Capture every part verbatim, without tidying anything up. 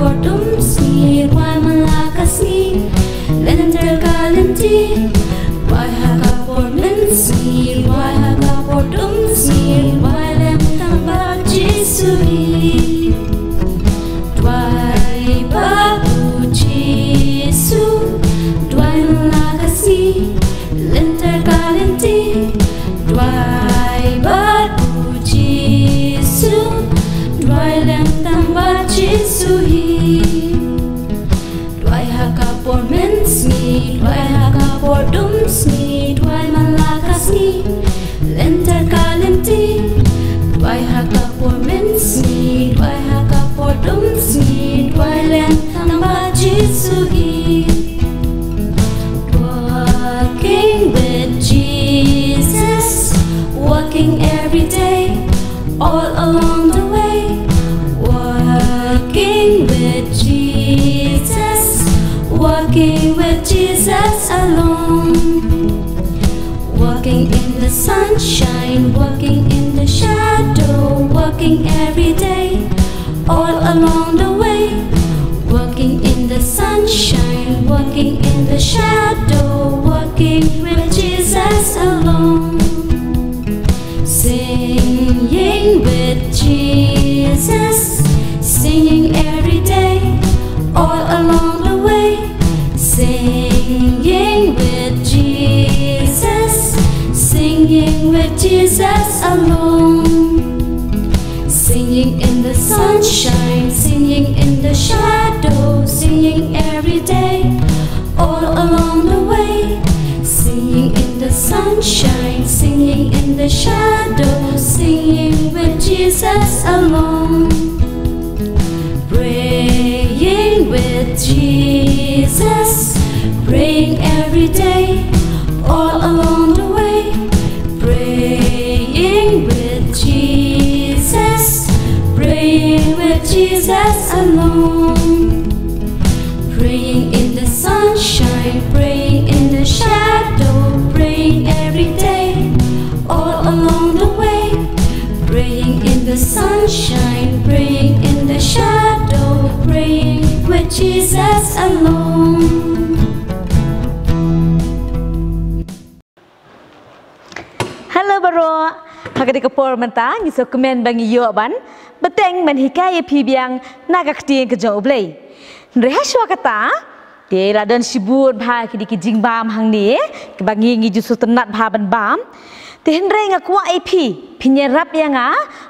por dum sngi, rwai man la ka sngi, lynter ka lynti. Rwai ha ka por mynsngi, rwai ha ka por dum sngi, rwai lem tang bad Jisu hi. Rwai bad u Jisu, rwai man la ka sngi, lynter ka lynti. Rwai bad u Jisu, rwai lem tang bad Jisu hi. Rwai ha ka por mynsngi, rwai ha ka por dum sngi, rwai man la ka sngi, lynter ka lynti. Rwai ha ka por mynsngi, rwai ha ka por dum sngi, rwai lem tang bad Jisu hi. Walking with Jesus, walking every day, all along the way. Walking with Jesus, walking with Jesus alone. Walking in the sunshine, walking in the shadow, walking every day, all along the way. Walking in the sunshine, walking in the shadow, walking with Jesus alone. Singing with Jesus, singing every day, all along the way. Singing with Jesus, singing with Jesus alone. Singing in the sunshine, singing in the shadow, singing every day, all along the way. Singing in the sunshine, singing in the shadow, singing with Jesus alone. Praying with Jesus, praying every day, all along the way. Praying with Jesus, praying with Jesus alone. Praying in the sunshine, praying in the shadow, praying every day, all along the way. Praying in the sunshine, praying in the shadow, praying with Jesus alone. Hello baroh. Ha kane ka por mynta ngi sngewkmen ba ngi ïoh ban bteng ban hikai ïa phi biang na ka ktien ka jong U Blei. Hynrei ha shuwa kata, te la don shibun bha kine ki jingbam hangne kiba ngi ngi ju sngewtynnat bha ban bam. Te hynrei nga kwah ïa phi, phin ïarap ïa nga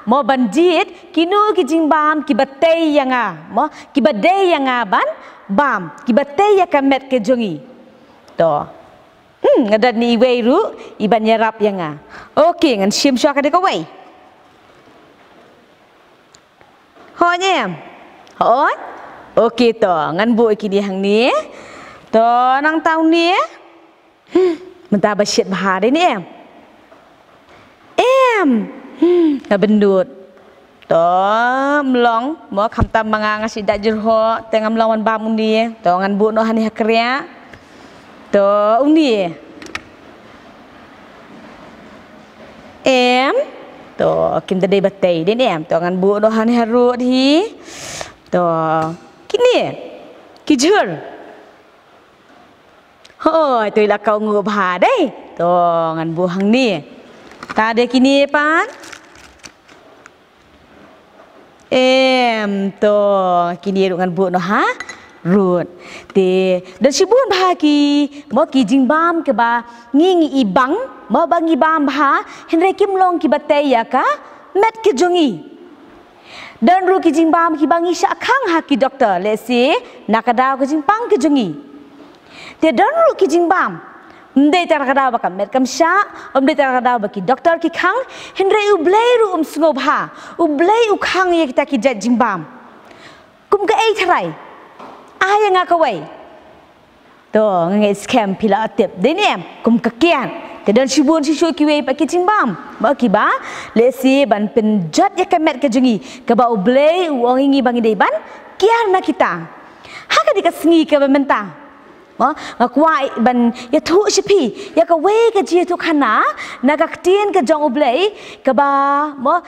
mo ban jied kino ki jingbam kiba tei ïa nga, mo kiba dei ïa nga ban bam, kiba tei ïa ka met ka jong ngi. To. Hmm, nga don iwei ruh iban ïarap ïa nga. Okay, ngan shim shuwa ka dei kawei. Hooid ne em? Hooid? Okay to, ngan buh ïa kine hangne. To, nangta une. Hmm, mynta ba shit bha dei ne em? Em. Hmm, nga bynnud. To, mlong, mo khamtam ma nga nga shu da jyrhoh, te ngam long ban bam une. To, ngan buh noh hangne ha kriah. To, une. Em. To, kim da dei ba tei dei ne em. To, ngan buh noh hangne harud hi. To, kine. Ki jhur. Hooid, to i la kaw nguh bha dei. To, ngan buh hangne. Ta dei kine pat. Em, to, kine ruh ngan buh noh harud. Te, don shibun bha ki, mo ki jingbam kiba ngi ngi i bang, mo ba ngi bam bha, hynrei kim long kiba tei ïa ka met ka jong ngi. Don ruh ki jingbam kiba ngi shah khang ha ki doktor, lehse na ka daw ka jingpang ka jong ngi. Te don ruh ki jingbam, ym dei tang na ka daw ba ka met kam shah, ym dei tang na ka daw ba ki doktor ki khang, hynrei U Blei ruh um sngewbha, U Blei u khang ïa kita ki jait jingbam. Kum kaei tharai? Ai ïa nga kawei. To, nga ngeit skhem phi la tip, dei ne em, kum ka kiad. Te don shibun shisha kiwei pat ki jingbam, mo kiba lehse ban pynjot ïa ka met ka jong ngi, kaba U Blei u ong ïa ngi ba ngi dei ban kiar na kita. Ha kane ka sngi kaba mynta, mo, nga kwah ban ïathuh sha phi ïa kawei ka jingïathuhkhana na ka ktien ka jong U Blei kaba, mo,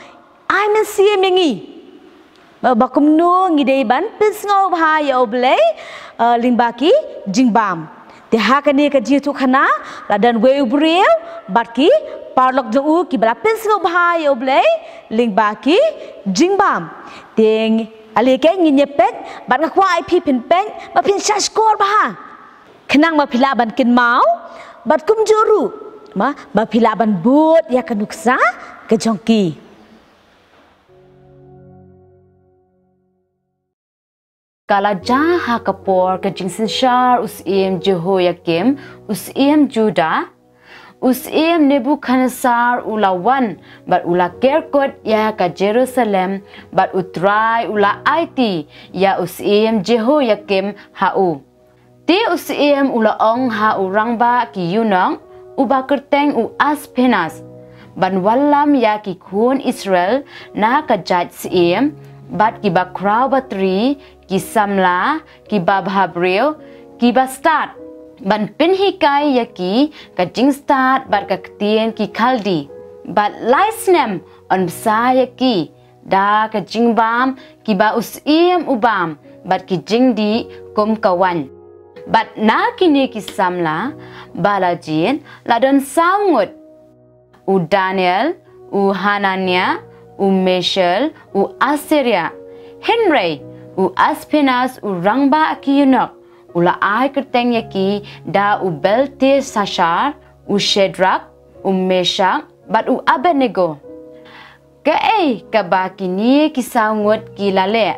ai mynsiem ïa ngi. Ba kumno ngi dei ban pynsngewbha ïa U Blei, eh, lyngba ki jingbam. Te ha kane ka jingïathuhkhana, la don wei u briew, bad ki paralok jong u kiba la pynsngewbha ïa U Blei, lyngba ki jingbam. Te ngi, ale ke ngin ïa peit, bad nga kwah ïa phi phin peit, ba phin shahshkor bha. Khnang ba phi lah ban kynmaw, bad kumjuh ruh, ma, ba phi lah ban bud ïa ka nuksa ka jong ki. Ka la jia ha ka por ka jingsynshar u syiem Jehoiakim, u syiem Judah, u syiem Nebukhadnessar u la wan, bad u la ker kut ïa ka Jerusalem, bad U Trai u la aiti ïa u syiem Jehoiakim ha u. Te u syiem u la ong ha u rangbah ki eunuch, uba kyrteng u Asphenas, ban wallam ïa ki khun Israel na ka jait syiem, bad kiba khraw batri, ki samla, kiba bhabriew, kiba stad, ban pynhikai ïa ki ka jingstad bad ka ktien ki Khaldi, bad lai snem yn bsa ïa ki da ka jingbam kiba u syiem u bam, bad ki jingdih kum ka waiñ. Bad na kine ki samla ba la jied la don saw ngut: u Daniel, u Hananiah, u Mishael, u Azariah. Hynrei u Asphenas u rangbah ki eunuch u la ai kyrteng ïa ki da u Belteshazzar, u Shadrach, u Meshach, bad u Abednego. Kaei kaba kine ki saw ngut ki la leh?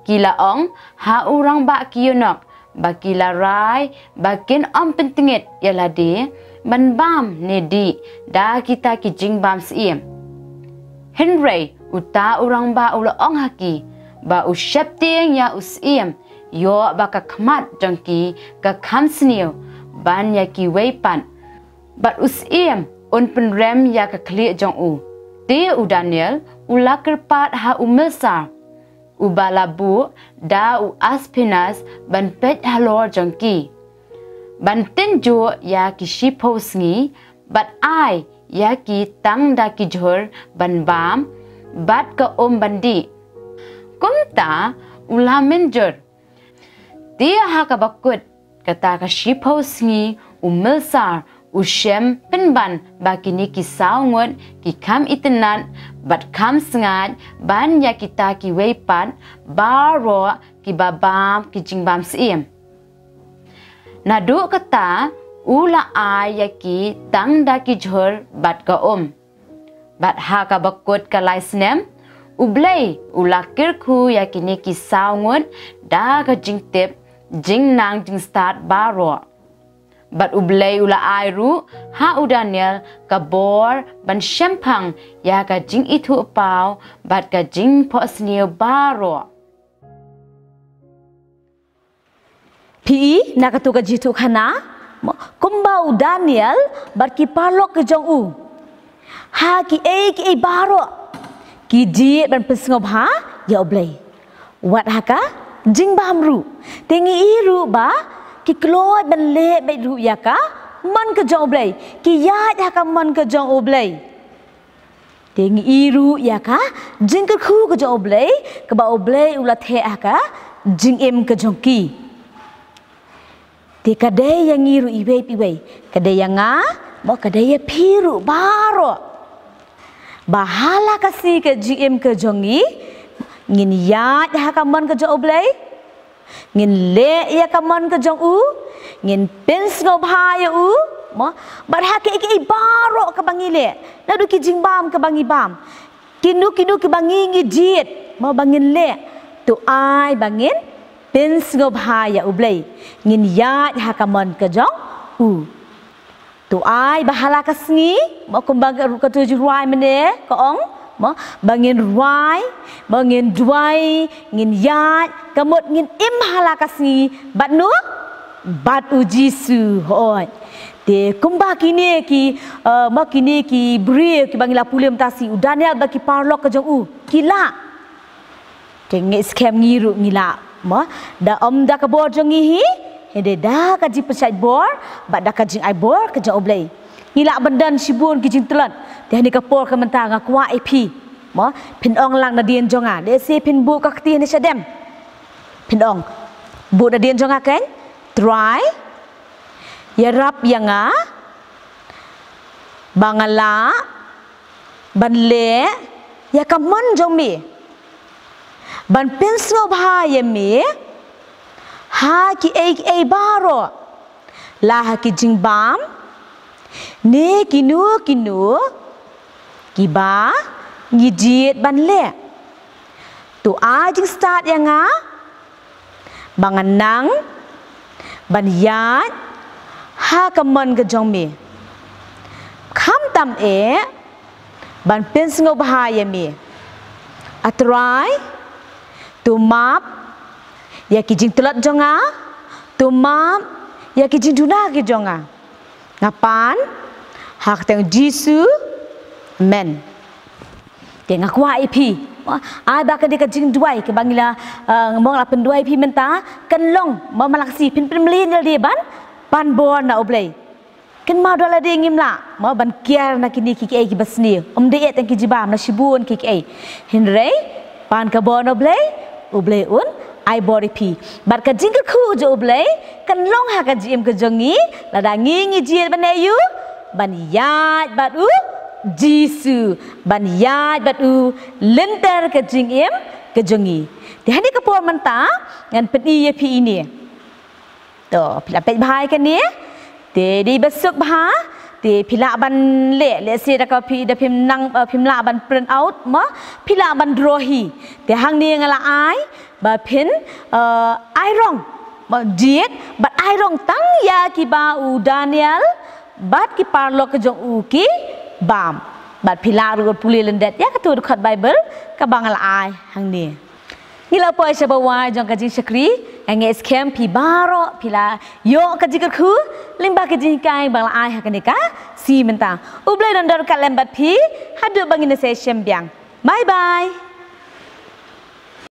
Ki la ong ha u rangbah ki eunuch ba ki la rai ba kin ym pyntngit ïa lade ban bam ne dih da kita ki jingbam syiem. Hynrei uta u rangbah u la ong ha ki ba u sheptieng ïa u syiem, ïoh ba ka khmat jong ki ka kham sniew ban ïa kiwei pat, bad u syiem un pynrem ïa ka khlieh jong u. Te u Daniel u la kyrpad ha u milsar, uba la buh da u Asphenas ban peit halor jong ki, ban tynjuh ïa ki shiphew sngi, bad ai ïa ki tang da ki jhur ban bam, bad ka um ban dih. Kumta u la mynjur. Te ha kaba kut kata ka shiphew sngi u milsar u shem pynban ba kine ki saw ngut ki kham itynnad bad kham sngaid ban ïa kita kiwei pat baroh kiba bam ki jingbam syiem. Naduh kata u la ai ïa ki tang da ki jhur bad ka um. Bad ha kaba kut ka lai snem, U Blei u la kyrkhu ïa kine ki saw ngut da ka jingtip, jingnang jingstad baroh. Bad U Blei u la ai ruh ha u Daniel ka bor ban shemphang ïa ka jingithuhpaw bad ka jingphohsniew baroh. Phi i na katu ka jingïathuhkhana, mo, kumba u Daniel bad ki paralok ki jong u, ha kiei kiei baroh ki jied ban pynsngewbha ïa U Blei. Wat ha ka jingbam ruh, te ngi i ruh ba ki kloi ban leh beit ruh ïa ka mon ka jong U Blei, ki ïaid ha ka mon ka jong U Blei. Te ngi i ruh ïa ka jingkyrkhu ka jong U Blei, kaba U Blei u la theh ha ka jingim ka jong ki. Te ka dei ïa ngi ruh iwei pa iwei, ka dei ïa nga, mo, ka dei ïa phi ruh baroh, ba ha la ka sngi ka jingim ka jong ngi, ngin ïaid ha ka mon ka jong U Blei, ngin leh ïa ka mon ka jong u, ngin pynsngewbha ïa u, mo, bad ha kiei kiei baroh kaba ngi leh, naduh ki jingbam kaba ngi bam, kino kino kiba ngi ngi jied, mo, ba ngin leh, to ai ba ngin pynsngewbha ïa U Blei, ngin ïaid ha ka mon ka jong u. To ai ba ha la ka sngi, mo, kumba ka, katu jingrwai mynne ka ong, mo, ba ngin rwai, ba ngin duwai, ngin ïaid, ka mut ngin im ha la ka sngi bad no, bad U Jisu, hooid. Te kumba kine ki, eh, mo, kine ki briew kiba ngi la pule mynta shi, u Daniel bad ki paralok ka jong u ki lah. Te ngi skhem ngi ruh ngi lah, mo, da ym da ka bor jong ngi hi, hynrei da ka jingpynshait bor bad da ka jingai bor ka jong U Blei, ngi lah ban don shibun ki jingtlot. Te ha kane ka por ka mynta nga kwah ïa phi, Mo, phin ong lang nadien jong nga. Lehse phin buh ka kti hangne shadem. Phin ong. Buh nadien jong nga kan. Trai. Ïarap ïa nga. Ba nga lah. Ban leh. Ïa ka mon jong me. Ban pynsngewbha ïa me. Ha kiei kiei baroh. La ha ki jingbam. Ne kino kino. Kiba. Ngi jied ban leh. To ai jingstad ïa nga. Ba ngan nang. Ban ïaid. Ha ka mon ka jong me. Khamtam eh. Ban pynsngewbha ïa me. A Trai. To map. Ïa ki jingtlot jong nga. To map. Ïa ki jingduna ki jong nga. Nga pan. Ha ka kyrteng Jisu. Amen. Te nga kwah ïa phi. Ai ba ka dei ka jingduwai kaba ngi la, eh, mo la pynduwai ïa phi mynta. Kan long, mo, man la ka sngi phin pynmlien ïa lade ban. Pan bor na U Blei. Kynmaw da lade ngim lah. Mo ban kiar na kine kiei kiei kiba sniew. Ym dei eh tang ki jibam na shibun kiei kiei. Hynrei. Pan ka bor na U Blei. U Blei un. Ai bor ïa phi. Bad ka jingkyrkhu jong U Blei. Kan long ha ka jingim ka jong ngi. Lada ngi ngi jied ban ïa u. Ban ïaid bad u. Jisu. Ban ïaid bad u. Lynter ka jingim ka jong ngi. Te hangne ka por mynta. Ngan pyni ïa phi ine. To, phi la peit bha ïa kane. Te dei ba suk bha. Te phi lah ban leh, lehse da ka phi da phim nang, eh, phim lah ban print out mo. Phi lah ban draw hi. Te hangne nga la ai ba phin, eh, ai rong. Mo, jied bad ai rong tang ïa kiba u Daniel bad ki paralok ka jong u ki bam. Bad phi lah ruh pule lyndet ïa kato dkhot Baibl kaba nga la ai hangne. Ngi la poi sha ba wai jong ka jingshakri, nga ngeit skhem phi baroh phi la ïoh ka jingkyrkhu lyngba ka jinghikai ba nga la ai ha kane ka sngi mynta. U Blei un don ryngkat lem bad phi haduh ba ngin ïashem biang. Bye bye.